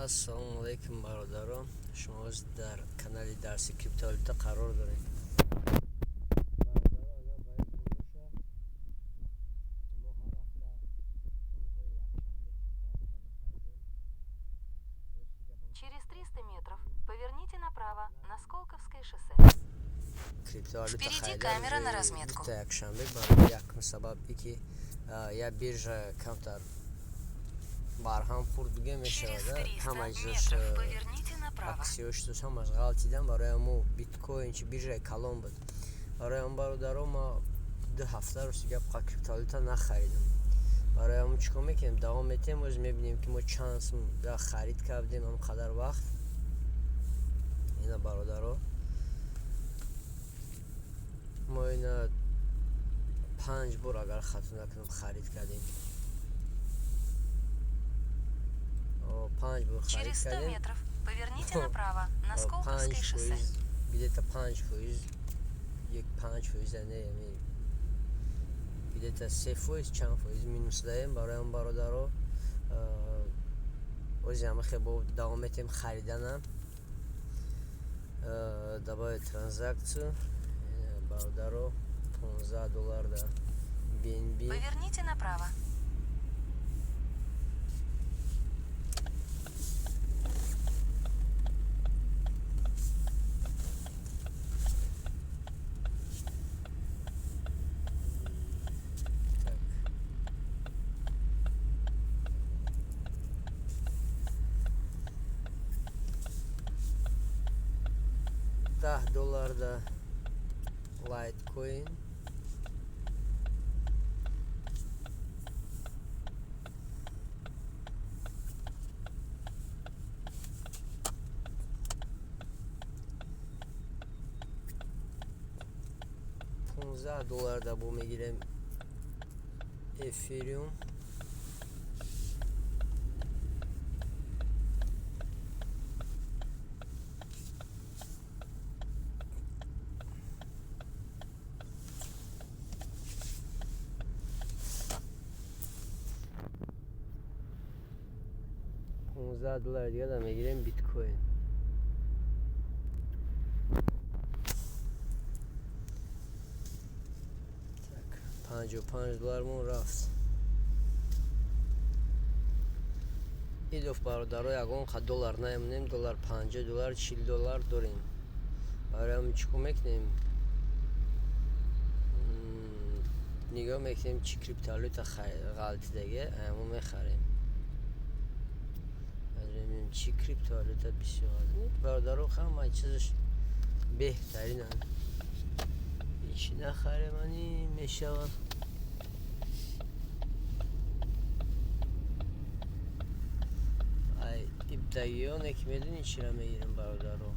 Ассалому алайкум, бародарон. Шумо дар канали дарси криптовалюта қарор доред. Бародаро, агар ба ёдтон боша, мо ҳар ҳафта рӯзҳои якшанбе криптовалюта мехаридем. Через 300 метров поверните направо на Сколковское шоссе. Криптовалюта Впереди харида камера на рӯзои разметку. дута якшанбе барои якум сабаб и ки як биржа камтар барҳам хурд буге Через мешавад, 300 ҳама чизаш метров поверните направо. Аксиёш ҳамаш ғалтидан. Барои ҳамо биткоин чи биржаи калон буд. Барои ҳам, бародаро, ма 2 ҳафта, рости гап, криптовалюта нахаридам. Барои ҳамон чӣ кор мекунем? Давом метиҳем. Оз мебинем, ки мо чанд сум харид кардем ҳам қадар вақт. Ина, бародаро, мо ина панҷ бор, агар хато накунам, харид кардем. Панҷ бор харид Через 100 кардем. метров поверните направо на Панҷ Сколковское шоссе. фоиз, где-то 5%, як 5% не, яъне где-то 3%, чанд фоиз минус даем. Барои ҳам, бародаро, ози ҳама хел бо давом метиҳем харидана. Добавить транзакцию, бародаро, 15 доллар да BNB. Поверните направо. Так. 10 доллар да Litecoin. 15 доллар да бо мегирем Эфириум. 15 доллар дига да мегирем биткоин. Так, 55 доллармон рафт. Идоф, бародаро, ягон қа доллар наемонем. Доллар 50 доллар, 40 доллар дорем. Барои ҳамин чӣ кор мекунем? Нигоҳ мекунем, чӣ криптовалюта ғалтидаге, ҳамо мехарем. Бибинем, чӣ криптовалюта бисёр. Бародаро, ҳама чизаш беҳтаринанд. Ҳечи нахарем, ани мешавад. Ай ибтагиёне ки медонӣ, чира мегирем, бародаро?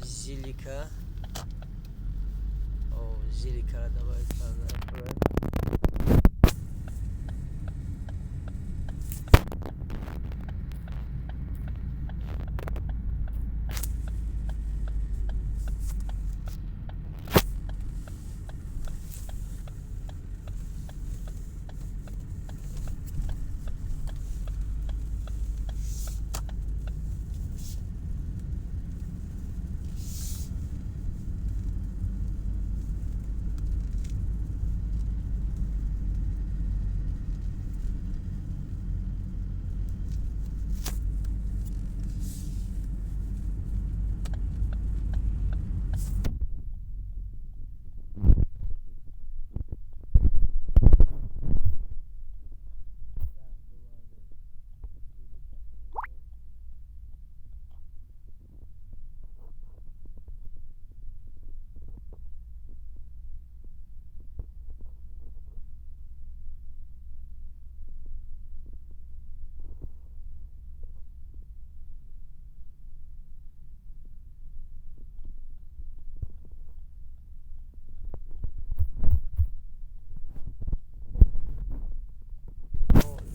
Зилика. О, зиликара добавить кардан.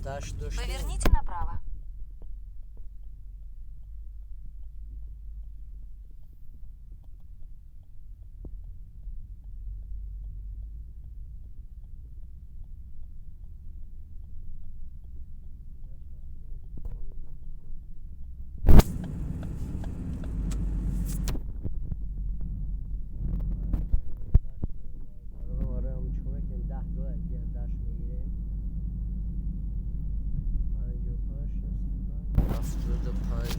Дашт доштем. Поверните направо. 75.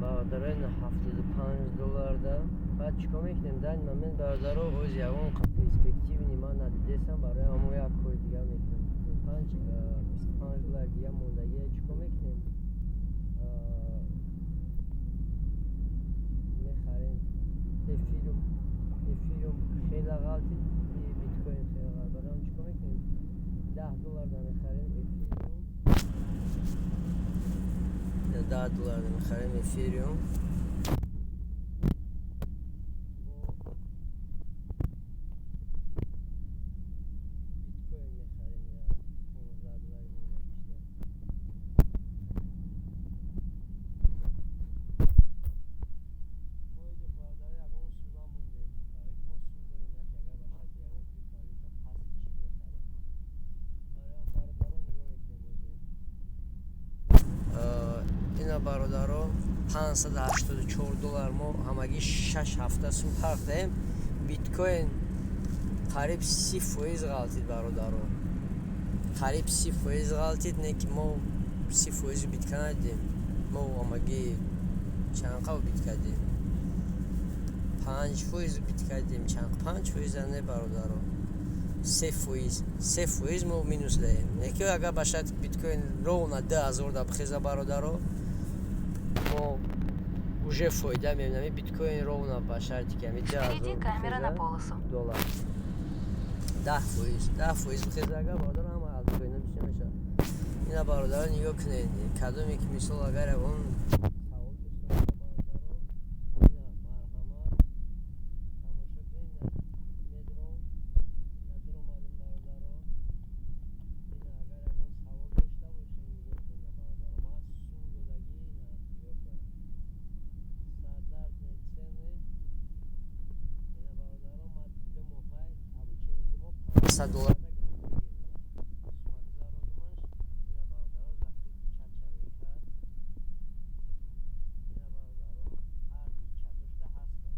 Бародаро, ина 75 долларда. Баъд чӣ кор мекунем? Дар ин момент, бародаро, оз ягон перспективный ман надидесам, барои ҳамо як кори дига мекунем. Панҷ, 25 доллар дига мондагия чӣ кор мекунем? Мехарем эфирум. Эфирум хеле ғалтид, биткоин хеле ғалт. Барои ҳам чӣ кор мекунем? 10 долларда мехарем эфириум, 10 долларда мехарем эфириум. Биткоин мехарем я 15 доллари мондагишда. Мо иҷо, бародаро, ягон сум намондем, барое ки мо сум дорем, яке агар ба шарти ягон криптовалюта паст кишид, мехарем. Барои бародаро, нигоҳ мекунем озе. Ина, бародаро, 584 доллар мо ҳамагӣ 6 ҳафта сум фарқ даем. Биткоин қариб 30% ғалтид, бародаро, қариб 30% ғалтид. Не ки мо 30 фоизи битка надидем, мо ҳамагӣ чанд қав битка дидем? 5% битка дидем. Чанд 5%-а не, бародаро, 3%, 3% мо минус даем. Не ки агар ба шарти биткоин ровно 2000 да бихеза, бародаро, мо уже фоида мебинем. Биткоин ровно ба шарти ки ами 2000 Впереди камера на бихеза полосу. доллар, 10%, 10% бихеза агар, бародаро, ҳама алткоина бисёр мешавад. Ина, бародаро, нигоҳ кунед, кадоме ки мисол агар ягон савол дошта боша, бародаро, ина марҳамат, тамошо кунед. Ина медром, ина дуромадем, бародаро. Ина агар ягон савол дошта бошед, нигоҳ кунед, бародаро, ман сум додагӣ. Ина нигоҳ кун, стандартные цены. Ина, бародаро, ман 2 моҳай обучение, 2 моҳ 500 доллар сума гузарондумаш. Ина, бародаро, закрытый чат шароӣ кард. Ина, бародаро, ҳарди чатошда ҳастам.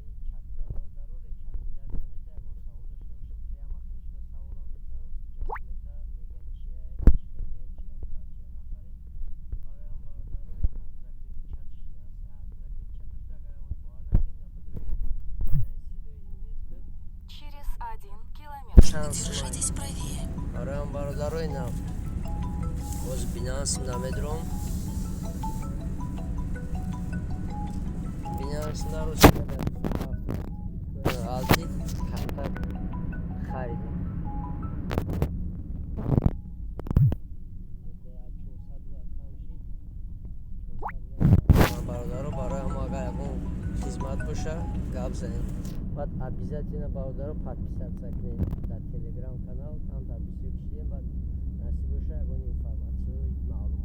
Ин чатода, бародаро, рекомендация мета. Ягон савол дошта бошед, прямо худашда саволам метавон, ҷавоб мета, мега чия, чӣ хелия, чира бихар, чира нахаред. Бароям, бародаро, ина закрытый чат закрытый чатошда агар ягон бовар накунед, ина бидуред, седои инвестор. Через 1 километр. Чанд сума. Держитесь правее. Бароям, бародаро, ина боз Бинанс намедуром. Бинанс нарӯз ғалтид, камтар харидем. 400 доллар кам шид, 400 доллар, бародаро. Барои ҳамо агар ягон хизмат боша, гап занед. Баъд обязательно, бародаро, подписаться кунед дар телеграм канал. Камтар бисёр кишидем, баъд насиб боша, ягон информатсию маълумот.